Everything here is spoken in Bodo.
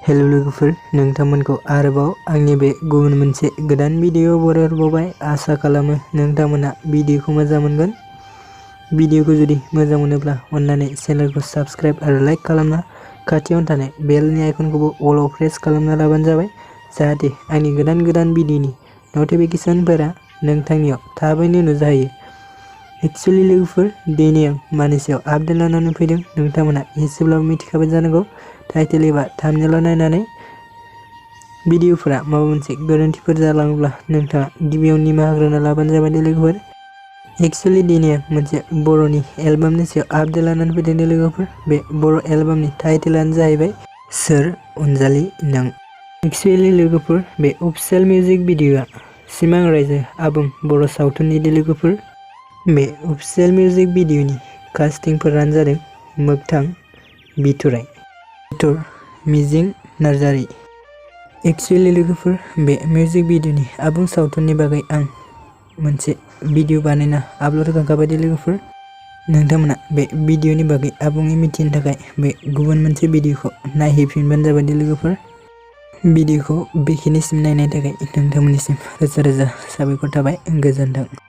हेलो लोगोफोर, नोंथांमोनखौ आरोबाव आंनि बे गुबुन मोनसे गोदान भिडिअ बरायहरबावबाय। आसा खालामो नोंथांमोना भिडिअखौ मोजां मोनगोन। भिडिअखौ जुदि मोजां मोनोब्ला अन्नानै चेनेलखौ साबस्क्राइब आरो लाइक खालामना खाथियावनो थानाय बेलनि आइकनखौबो अलाव प्रेस खालामना लाबानो जाबाय, जाहाथे आंनि गोदान भिडिअनि नटिफिकेसनफोरा नोंथांनियाव थाबैनो नुजाहैयो। एक्चुअली लोगोफोर, दिनै आं मानि सायाव आपडेट लानानै फैदों नोंथांमोना एसेब्लाबो मिथिखाबाय जानांगौ। टाइटेल एबा थाम्बनेइल नायनानै भिडिअफोरा माबा मोनसे गोरोन्थिफोर जालाङोब्ला नोंथाङा गिबियाव निमाहा होग्रोना लाबानो जाबाय लोगोफोर। एक्चुअली दिनै आं मोनसे बर'नि एलबामनि सायाव आपडेट लानानै फैदों लोगोफोर। बे बर' एलबामनि टाइटेलानो जाहैबाय स्वर अनजालि नों। एक्चुअली लोगोफोर, बे अफिसियेल मिउजिक भिडिअआ सिमां रायजो आबुं बर' सावथुननि लोगोफोर। बे अफिसियेल मिउजिक भिडिअनि कास्टिंफोरानो जादों मोगथां बिथराइ, मिजिं नार्जारि। एक्चुअली लोगोफोर, बे मिउजिक भिडिअनि आबुं सावथुननि बागै आं मोनसे भिडिअ बानायना आपल'ड होखांबाय लोगोफोर। नोंथांमोना बे भिडिअनि बागै आबुङै मिथिनो थाखाय बे गुबुन मोनसे भिडिअखौ नायहैफिनबानो जाबाय लोगोफोर। भिडिअखौ बेखिनिसिम नायनायनि थाखाय नोंथांमोननिसिम रोजा रोजा साबायखर थाबाय। गोजोन्थों।